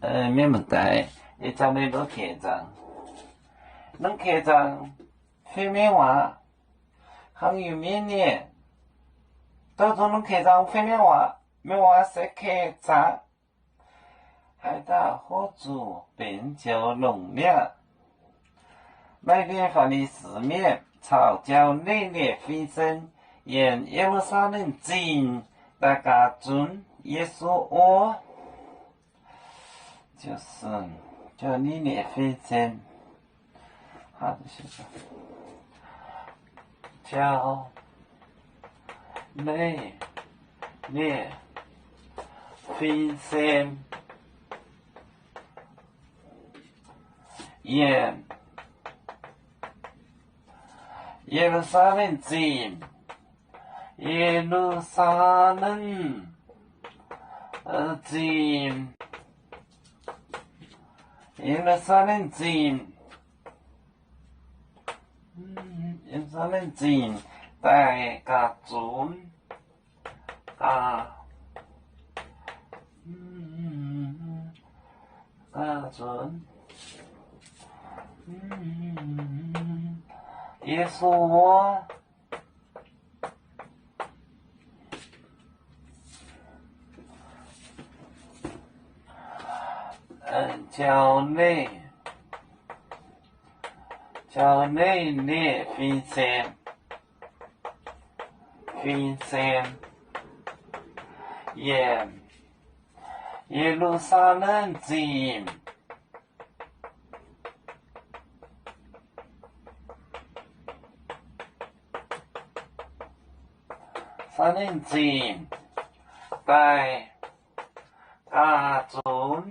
Mienh muoz-doic, ih zanc meih mbuo keh zaangc, mv keh zaangc fai mienh waac, hnangv Iu-Mienh nyei, douh zuqc mv keh zaangc fai mienh waac, mienh waac se keh zaangc. Haaix dauh hopv zuqc benx joux longc mi'aqv. Maaih mienh Faa^li^si Mienh caux Jauv-Nei^nie Fin-Saeng yiem Ye^lu^saa^lem Zingh daaih gaax zunv Yesu wuov. Jauv-Nei^nie Fin-Saeng yiem Ye^lu^saa^lem Zingh, Ye^lu^saa^lem Zingh, Ye^lu^saa^lem Zingh, Ye^lu^saa^lem Zingh daaih gaax zunv, gaax zunv Yesu wuov. Jauv-Nei, Jauv-Nei^nie Fin-Saeng, Fin-Saeng yiem Ye^lu^saa^lem Zingh, Saa^lem Zingh daaih gaax zunv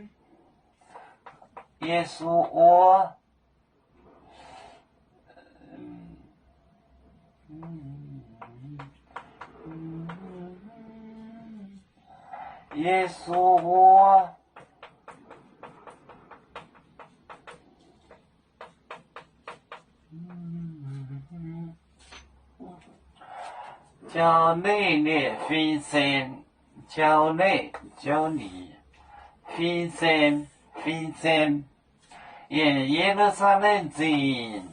Yesu wuov. Yesu wuov. Jauv-Nei^nie Fin-Saeng, Jauv-Nei, Jauv-Nei, Fin-Saeng, Fin-Saeng, yiem Ye^lu^saa^lem Zingh,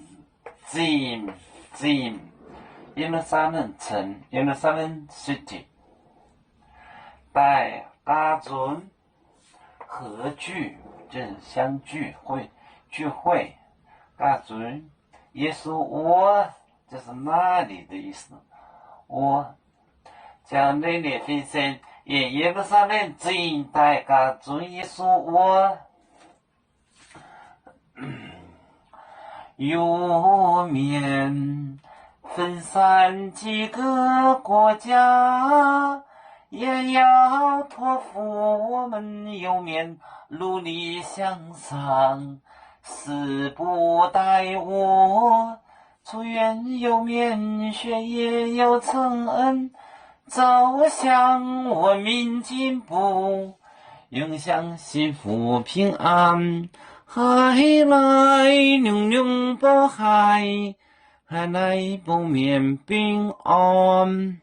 Zingh, Zingh, Ye^lu^saa^lem Ceng, Ye^lu^saa^lem City, daaih gaax zunv 合聚, 相聚会, 聚会, gaax zunv Yesu wuov, 就是那里的意思, wuov. Jauv-Nei^nie Fin-Saeng yiem Ye^lu^saa^lem Zingh daaih gaax zunv Yesu wuov. 有面分散几个国家，也要托付我们有面努力向上，死不带我，祝愿有面学业有成恩，照向文明进步，永享幸福平安。海来永永不海，海来不免平安。